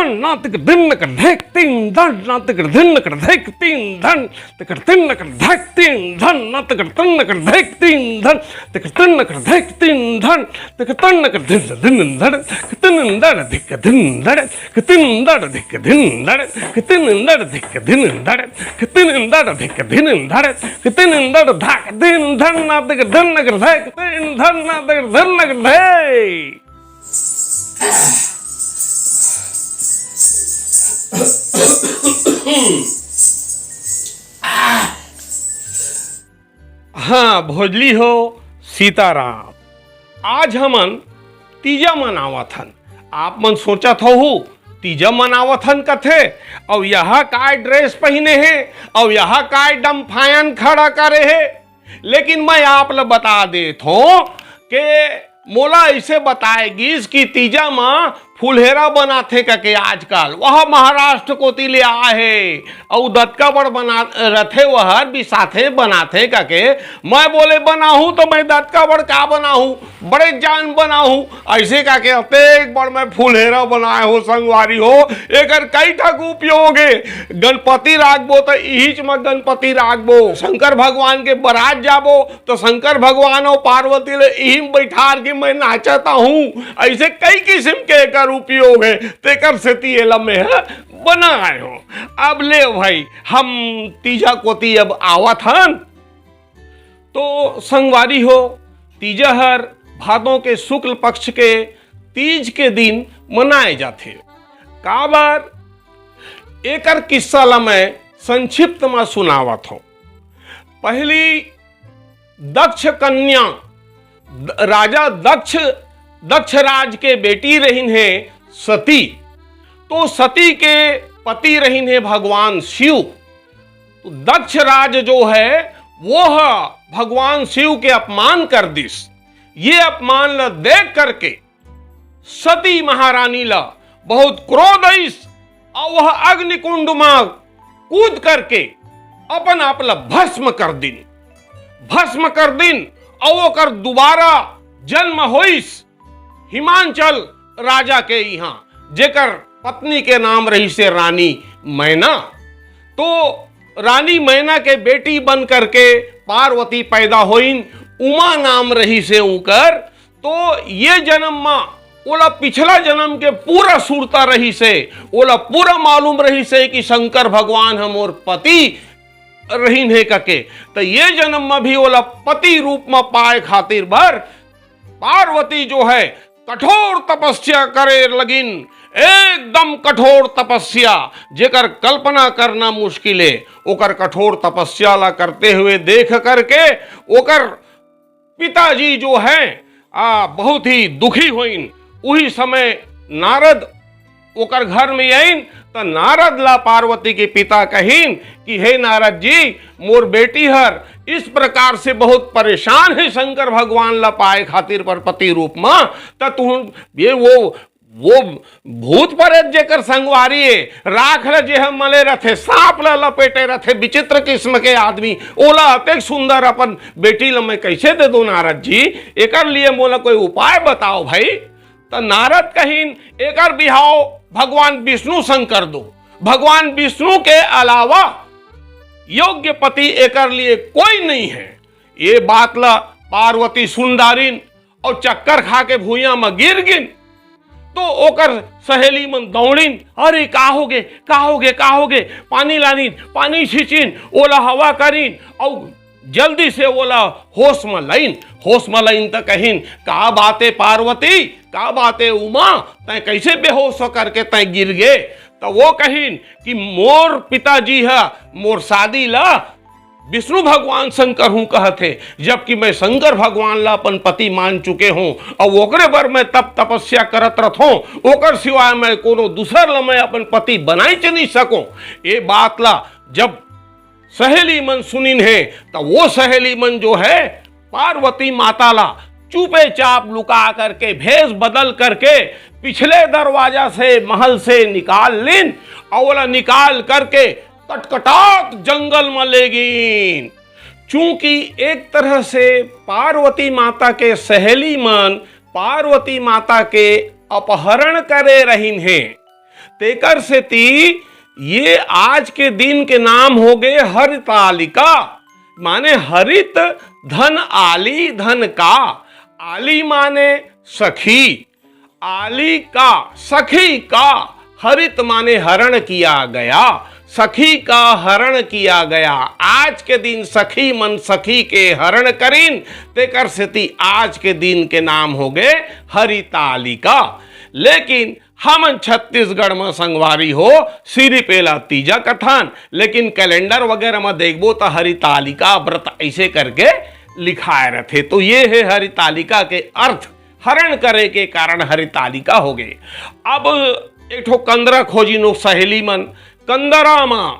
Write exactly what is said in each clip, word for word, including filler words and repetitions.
ना तिकर दिन नकर धेक तीन धन, ना तिकर दिन नकर धेक तीन धन, तिकर दिन नकर धेक तीन धन, ना तिकर दिन नकर धेक तीन धन, तिकर दिन नकर धेक तीन धन, तिकर दिन नकर दिन दिन धन, तिकर दिन धन धिक दिन धन, तिकर दिन धन धिक दिन धन, तिकर दिन धन धिक दिन धन, तिकर दिन धन धिक दिन धन, तिकर दिन धन धाक दिन धन, ना तिकर दिन नकर धेक तीन धन, ना तिकर दिन नकर धेक। हाँ, भोजली हो सीताराम, आज हमन तीजा मनावत हन। आप मन सोचत होहू, तीजा मनावत हन कथे, अउ यह काय dress पहिने हे, अउ यह काय डम्फायन खड़ा करे हे। लेकिन मैं आप ल बता देत हों के मोला अइसे बताए गिस कि तीजा म फुलहेरा बनाथे कके आजकल, वह महाराष्ट्र कोति ले आए हे, अउ दतका बड़ बना रथे, वह बिसाथे बनाथे कके। मैं बोले बनाहूँ तो मैं दतका बड़ का बनाहूँ, बड़े जान बनाहूँ, अइसे कके अतेक बड़ मैं फुलहेरा बनाए हों संगवारी हो। एकर कई ठक उपयोग हे। गणपति राखबो त इहीच म गणपति राखबो, शंकर भगवान के बरात जाबो तो शंकर भगवान अउ पार्वती ल इही म बइठार के मैं नाचत हूँ। अइसे कई किसिम के एकर उपयोग हे, तेकर सेती एला मैं ह बनाए हों। अब ले भाई, हम तीजा कोति अब आवत हन। तो संगवारी हो, तीजा हर भादों के शुक्ल पक्ष के तीज के दिन मनाए जाथे। काबर, एकर किस्सा ल मैं संक्षिप्त म सुनावत हों। पहली दक्ष कन्या, द-, राजा दक्ष, दक्ष राज के बेटी रहिन हे सती। तो सती के पति रहिन हे भगवान शिव। तो दक्ष राज जो है, वो ह भगवान शिव के अपमान कर दिस। ये अपमान ल देख करके सती महारानी ल बहुत क्रोध आइस, अउ वह अग्निकुंड म कूद करके अपन आप ल भस्म कर दिन, भस्म कर दिन, अउ ओकर दोबारा जन्म होइस हिमांचल राजा के इहाँ, जेकर पत्नी के नाम रहिसे रानी मैना। तो रानी मैना के बेटी बन करके पार्वती पैदा होइन, उमा नाम रहिसे उंकर। तो ये जन्म म ओला पिछला जन्म के पूरा सुरता रहिसे, ओला पूरा मालूम रहिसे कि शंकर भगवान ह मोर पति रहिन हे कके। त ये जन्म म भी ओला पति रूप म पाए खातिर बर पार्वती जो है कठोर तपस्या करे लगिन, एकदम कठोर तपस्या, जेकर कल्पना करना मुश्किल हे। ओकर कठोर तपस्या ला करते हुए देख करके ओकर पिताजी जो हैं, आ, बहुत ही दुखी होइन। उही समय नारद ओकर घर में आइन, त नारद ला पार्वती के पिता कहिन कि हे नारद जी, मोर बेटी हर इस प्रकार से बहुत परेशान हे शंकर भगवान ला पाए खातिर पर पति रूप म, त तू ये वो, वो भूत प्रेत जेकर संगवारी हे, राख ल जेह मले रथे, सांप ल लपेटे रथे, विचित्र किस्म के आदमी, ओला अतेक सुंदर अपन बेटी ल मैं कैसे दे दो नारद जी? एकर लिए मोला कोई उपाय बताओ भाई। त नारद कहिन, एकर बिहाव भगवान विष्णु संग कर दो, भगवान विष्णु के अलावा योग्य पति एकर लिए कोई नहीं है। ये बात ला पार्वती सुन डारिन अउ चक्कर खा के भुइयां म गिर गिन। तो ओकर सहेली मन दौड़िन, "अरे का होगे, का होगे, का होगे?" पानी लानिन, पानी छींचिन, ओला हवा करिन अउ जल्दी से ओला होश म लाइन। होश म लाइन त कहिन, "का बात हे पार्वती, का बात हे उमा, तैं कैसे बेहोश होकर के तैं गिर गे?" त वो कहिन कि मोर पिताजी ह मोर शादी ला विष्णु भगवान संग करहूं कहत हे, जबकि मैं शंकर भगवान ला अपन पति मान चुके हों अउ ओकरे बर मैं तप तपस्या करत रथों, ओकर सिवाय मैं कोनो दूसर ला मैं अपन पति बनाइच नहीं सकों। ये बात ला जब सहेली मन सुनिन हे, त वो सहेली मन जो है पार्वती माता ला चुपे चाप लुका करके, भेष बदल करके, पिछले दरवाजा से महल से निकाल लिन अउ ओला निकाल करके कटकटात जंगल म ले गिन। चूंकि एक तरह से पार्वती माता के सहेली मन पार्वती माता के अपहरण करे रहिन हे, तेकर सेती ये आज के दिन के नाम हो गए हरितालिका, माने हरित धन आली धन का। आली माने सखी, आली का, सखी का, हरित माने हरण किया गया, सखी का हरण किया गया। आज के दिन सखी मन सखी के हरण करिन, तेकर सेती आज के दिन के नाम हो गए हरितालिका। लेकिन हमन छत्तीसगढ़ म संगवारी हो, सिरिफ एला तीजा कथन, लेकिन कैलेंडर वगैरह म देखबो त हरितालिका व्रत ऐसे करके लिखाए रथे। तो ये है हरितालिका के अर्थ, हरण करे के कारण हरितालिका हो गए। अब एक ठो कंदरा खोजिन ओ सहेली मन, कंदरा म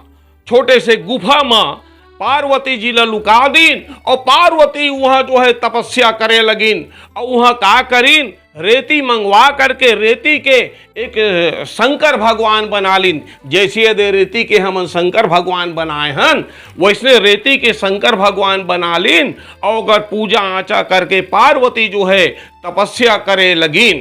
छोटे से गुफा म पार्वती जी ला लुका दीन और पार्वती वहाँ जो है तपस्या करे लगिन और वहाँ का करीन, रेती मंगवा करके रेती के एक, अ, शंकर भगवान बना लीन। जैसे ये दे रेती के हमन शंकर भगवान बनाए हन, वैसने रेती के शंकर भगवान बना लीन और ओकर पूजा आचा करके पार्वती जो है तपस्या करे लगिन।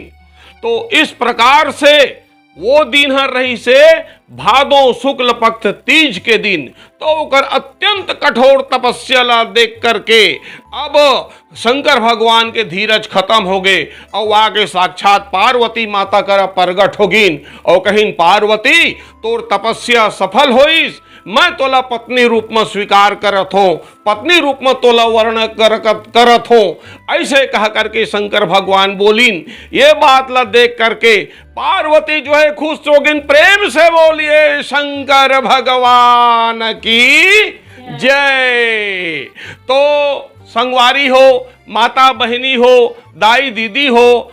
तो इस प्रकार से वो दिन हर रहिसे भादों शुक्ल पक्ष तीज के दिन, तो ओकर अत्यंत कठोर तपस्या ला देख करके अब शंकर भगवान के धीरज खत्म हो गए और आके साक्षात पार्वती माता करा प्रगट हो गिन और कहिन, "पार्वती, तोर तपस्या सफल होइस, मैं तोला पत्नी रूप में स्वीकार करत हों, पत्नी रूप में तोला वर्ण कर, करत हों।" ऐसे कह करके शंकर भगवान बोलिन। ये बात ला देख करके पार्वती जो है खुश हो गिन। प्रेम से बोलिए शंकर भगवान की जय। तो संगवारी हो, माता बहिनी हो, दाई दीदी हो,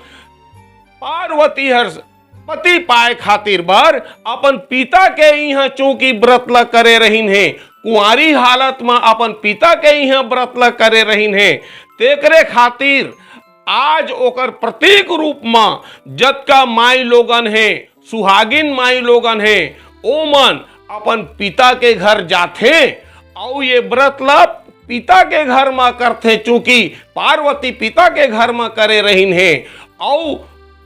पार्वती हर पति पाए खातिर बर अपन पिता के इहाँ चूंकि व्रत ल करे रहिन हे, कुंवारी हालत म अपन पिता के इहाँ व्रत ल करे रहिन हे, तेकरे खातिर आज ओकर प्रतीक रूप म जतका माई लोगन हे, सुहागिन माई लोगन हे, ओमन अपन पिता के घर जाथे अउ ये व्रत ल पिता के घर म करथे, चूंकि पार्वती पिता के घर म करे रहिन हे। अउ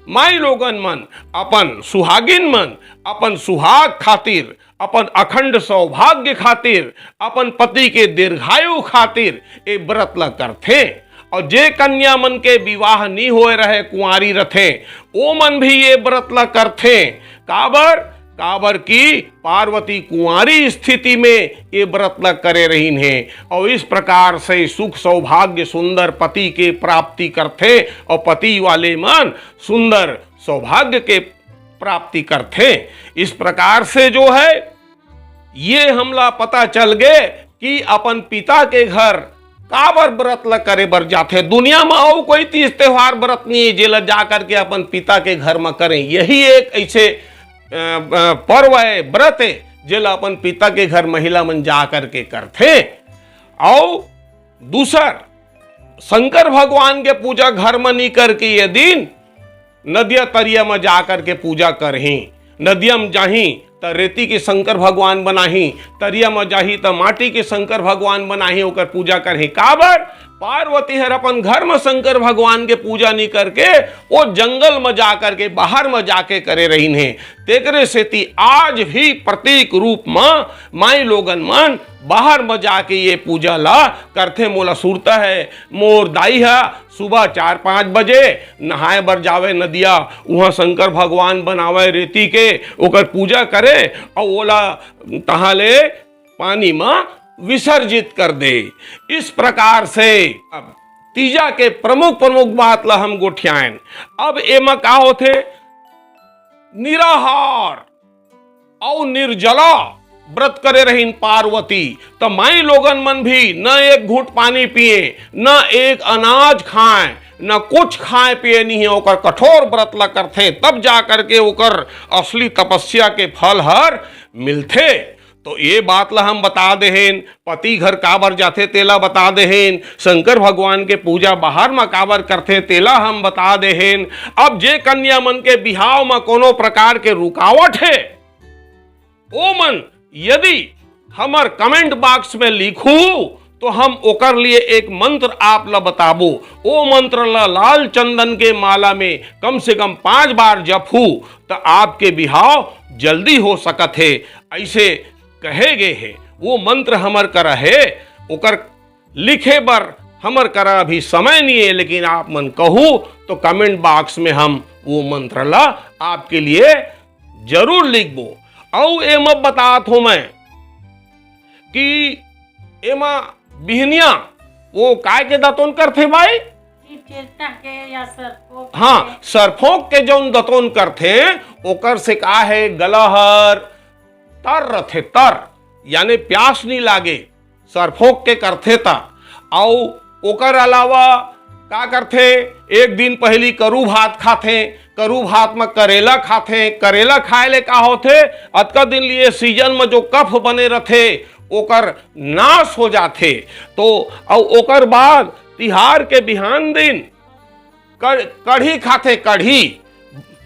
माई लोगन मन अपन सुहागिन मन अपन सुहाग खातिर, अपन अखंड सौभाग्य खातिर, अपन पति के दीर्घायु खातिर ए व्रत ल करथे। अउ जे कन्या मन के विवाह नी होए रहे, कुंवारी रथे, ओ मन भी ये व्रत ल करथे। काबर? काबर कि पार्वती कुंवारी स्थिति में ये व्रत ल करे रहिन हे। अउ इस प्रकार से सुख सौभाग्य सुंदर पति के प्राप्ति करथे अउ पति वाले मन सुंदर सौभाग्य के प्राप्ति करथे। इस प्रकार से जो है ये हमला पता चल गे कि अपन पिता के घर काबर व्रत ल करे बर जाथे। दुनिया म अउ कोई तीज त्योहार व्रत नहीं है जेला जा करके अपन पिता के घर म करें। यही एक ऐसे, अ, अ, पर्व है, व्रत है, जेला अपन पिता के घर महिला मन जा करके करथे। अउ दूसर, शंकर भगवान के पूजा घर म नी करके ये दिन नदिया तरिया म जा करके पूजा करही। नदिया म जाही त रेती के शंकर भगवान बनाही, तरिया म जाही त माटी के शंकर भगवान बनाही, ओकर पूजा करही। काबर? पार्वती हर अपन घर म शंकर भगवान के पूजा नी करके ओ जंगल म जा करके, बाहर म जाके करे रहिन हे। तेकरे सेती आज भी प्रतीक रूप म माई लोगन मन बाहर म जाके ये पूजा ला करथे। मोला सुरता है, मोर दाई ह सुबह चार पाँच बजे नहाए बर जावे नदिया, उहाँ शंकर भगवान बनावे रेती के, ओकर पूजा करे अउ ओला तहाँ ले पानी म विसर्जित कर दे। इस प्रकार से अब तीजा के प्रमुख प्रमुख बात ला हम गोठियाएन। अब एमा का होथे, निराहार अउ निर्जला व्रत करे रहिन पार्वती, त माई लोगन मन भी न एक घूंट पानी पिए, न एक अनाज खाए, न कुछ खाए पिए नहीं है। ओकर कठोर व्रत ला करथे, तब जा करके ओकर असली तपस्या के फल हर मिलथे। तो ये बात ला हम बता देहेन, पति घर काबर जाथे तेला बता देहेन, शंकर भगवान के पूजा बाहर म काबर करथे तेला हम बता देहेन। अब जे कन्या मन के बिहाव म कोनो प्रकार के रुकावट हे, ओमन यदि हमर comment box में लिखू तो हम ओकर लिए एक मंत्र आप ला बताबो। ओ मंत्र ला लाल चंदन के माला में कम से कम पांच बार जपहू, त आपके बिहाव जल्दी हो सकत हे, ऐसे कहे गे हे। वो मंत्र हमर करा हे, ओकर लिखे बर हमर करा अभी समय नहीं है, लेकिन आप मन कहू तो कमेंट बॉक्स में हम वो मंत्र ला आपके लिए जरूर लिखबो। अउ एमा बतात हो मैं कि एमा बिहनिया वो काय के दतोन करथे भाई? चिरटा के या सरफोक हाँ, के। सरफोक के जौन दतोन करथे, ओकर से का है, गला हर तर रथे, तर, यानी प्यास नहीं लागे, सरफोक के करथे त। अउ ओकर अलावा का करथे, एक दिन पहली करू भात खाथे, करू भात म करेला खाथे। करेला खाए ले का होथे, अतका दिन लिए सीजन म जो कफ बने रथे, ओकर नाश हो जाथे। तो अउ ओकर बाद तिहार के बिहान दिन कढ़-, कढ़ी खाथे, कढ़ी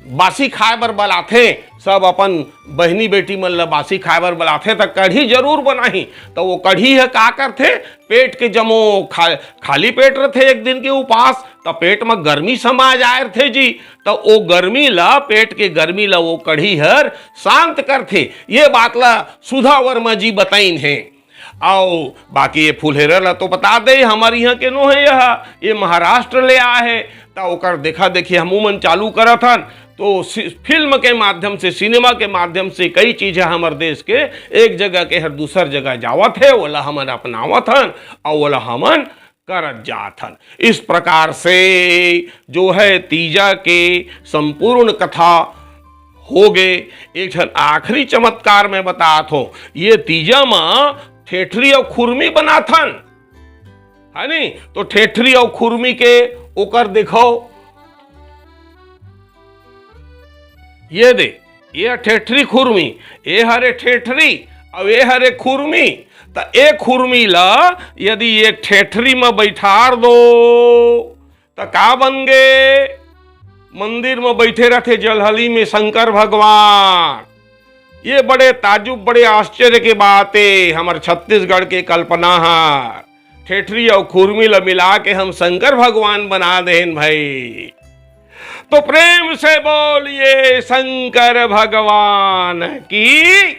बासी खाए बर बलाथे। सब अपन बहिनी बेटी मन ल बासी खाए बर बलाथे, त कढ़ी जरूर बनाही। त वो कढ़ी ह का करथे, पेट के जमो खा-, खाली पेट रथे एक दिन के उपास, त पेट म गर्मी समा जाए रथे जी। त ओ गर्मी ल, पेट के गर्मी ल वो कढ़ी हर शांत करथे। ये बात ल सुधा वर्मा जी बताइन हे। अउ बाकी ये फुलेरा ला तो बता दे, हमर इहाँ के नो हे, यह ये महाराष्ट्र ले आए हे, त ओकर देखा देखी हमू मन चालू करत हन। तो सि-, फिल्म के माध्यम से, सिनेमा के माध्यम से कई चीज ह हमर देश के एक जगह के हर दूसर जगह जावत हे, ओला हमन अपनावत हन अउ ओला हमन करत जात हन। इस प्रकार से जो है तीजा के संपूर्ण कथा हो गे। एक ठन आखिरी चमत्कार मैं बतात हों, ये तीजा म ठेठरी अउ खुरमी बनाथन, है नी? तो ठेठरी अउ खुरमी के ओकर देखो, ये दे, ये ठेठरी खुरमी, ए हरे ठेठरी अउ ए हरे खुरमी। त ए खुरमी ला यदि एक ठेठरी म बैठार दो, त का बन गे? मंदिर म बैठे रथे जलहली में शंकर भगवान। ये बड़े ताजुब, बड़े आश्चर्य के बात ए, हमर छत्तीसगढ़ के कल्पना ह। ठेठरी अउ खुरमी ल मिला के हम शंकर भगवान बना देन भाई। तो प्रेम से बोलिए शंकर भगवान की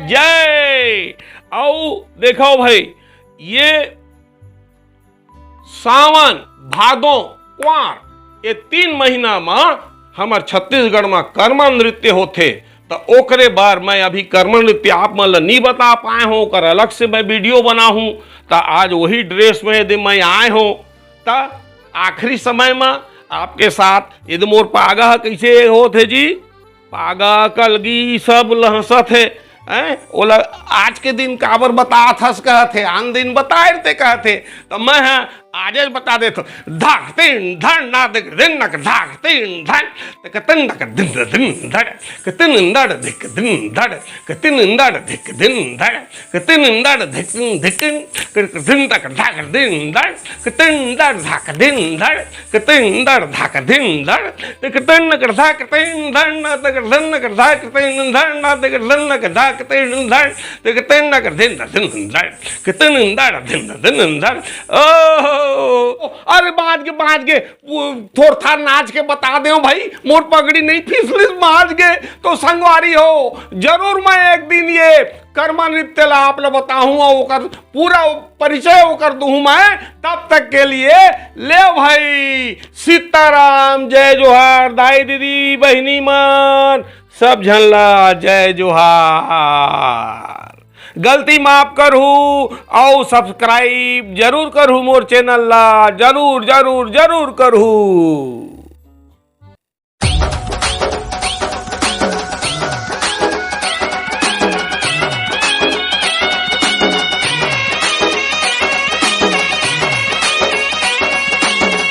जय। अउ देखो भाई, ये सावन, भादो, क्वार, ये तीन महीना म हमर छत्तीसगढ़ म कर्मा नृत्य होथे। त ओकरे बर मैं अभी कर्मा नृत्य आप मन ल नी बता पाए हों, ओकर अलग से मैं वीडियो बनाहूँ। त आज वही ड्रेस में यदि मैं आए हों, त आखिरी समय म आपके साथ यदि मोर पागा ह कइसे होत हे जी, पागा, कलगी सब लहसत हे, हैं? ओला आज के दिन काबर बतात हस कहत हे, आन दिन बताए रते कहत हे, त मैं ह आजेच बता देत हों। धाक तिन धन ना दिक दिन नक धाक तिन धन, तिक तिन नक दिन दिन धड़, क तिन दड़ धिक दिन धड़, क तिन दड़ धिक दिन धड़, क तिन दड़ धिक धिक, क तिन तक धाक दिन धड़, क तिन दड़ धाक दिन धड़, क तिन दड़ धाक दिन धड़, तिक तिन कर धाक तिन धन ना तिक धन कर धाक तिन धन ना तिक धन कर धाक तिन धन, तिक तिन कर दिन दिन धड़, क तिन दड़ दिन दिन धड़। ओहो, अरे बाज गे, बाज गे, वो थोरथार नाच के बता देव भाई, मोर पगड़ी नहीं फिसलिस, बाज गे। तो संगवारी हो, जरूर मैं एक दिन ये कर्मा नृत्य ला आप ला बताहूँ अउ ओकर पूरा परिचय ओकर दूहूँ मैं। तब तक के लिए ले भाई, सीताराम, जय जोहार, दाई दीदी बहिनी मन, सब झन ला जय जोहार। गलती माफ करहू अउ सब्सक्राइब जरूर करहू मोर चैनल ला, जरूर, जरूर, जरूर करहू।